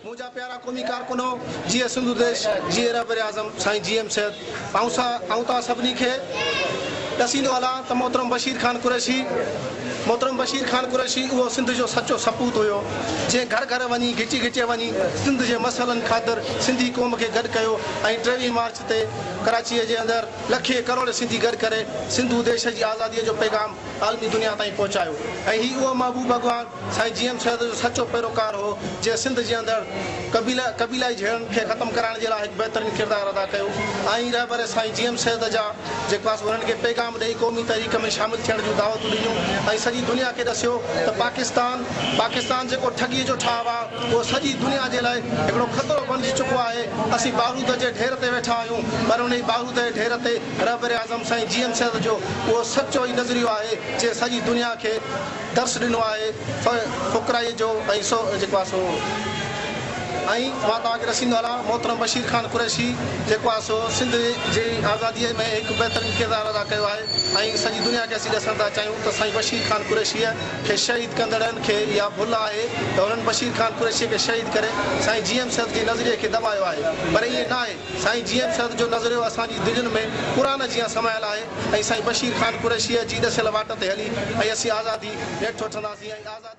منهنجا پيارا قومي ڪارڪنو، جيئي سنڌو ديش، جيئي رهبر اعظم سائين جي ايم سيد. آئون سا آئون توهان سڀني کي ڏسيندو هلان ته محترم بشير خان قريشي محترم بشير خان قريشي اهو سنڌ جو سچو سپوت هيو جنهن گهر گهر وڃي گهچي گهچي وڃي سنڌ جي مسئلن خاطر سنڌي قوم کي گڏ ڪيو ۽ 23 مارچ تي ڪراچيء جي اندر لکين ڪروڙين سنڌي گڏ ڪري سنڌو ديش جي آزاديء جو پيغام عالمي دنيا تائين پهچايو ۽ هي اهو محبوب اڳواڻ سائين جي ايم سيد جو سچو پيروڪار هو جنهن سنڌ جي اندر قبيلا قبيلائي جهيڙن کي ختم ڪرائڻ جي لاء هڪ بهترين ڪردار ادا ڪيو ۽ رهبر سائين جي ايم سيد جا جيڪو آهي سو انهن کي پيغام ڏئي قومي تحريڪ ۾ شامل ٿيڻ جون دعوتون ڏنيون ۽ سڄي دنيا کي ڏسيو ته پاڪستان پاڪستان جيڪو ٺڳي جو ٺاهه آهي اهو سڄي دنيا جي لاء هڪڙو خطرو بڻجي چڪو آهي. اسين بارود جي ڍير تي ويٺا آهيون پر انهي بارود جي ڍير تي رهبر اعظم سائين جي ايم سيد جو اهو سچو ئي نظريو آهي جنهن سڄي دنيا کي درس ڏنو آهي فقرائي جو ۽ سو جيڪو آهي سو ۽ مان توهان کي ڏسيندو هلان محترم بشير خان قريشي جيڪو آهي سو سنڌ جي آزاديء ۾ هڪ بهترين ڪردار ادا ڪيو آهي ۽ سڄي دنيا کي اسين ڏسڻ ٿا چاهيون ته سائين بشير خان قريشيء کي شهيد ڪندڙن کي اها ڀل آهي ته انهن بشير خان قريشيء کي شهيد ڪري سائين جي ايم سيد جي نظريي کي دٻايو آهي پر ائين ناهي. سائين جي ايم سيد جو نظريو اسان جي دلين ۾ قرآن جيان سمايل آهي ۽ سائين بشير خان قريشيء جي ڏسيل واٽ تي هلي ۽ اسين آزادي نيٺ وٺنداسين ۽ آزادي.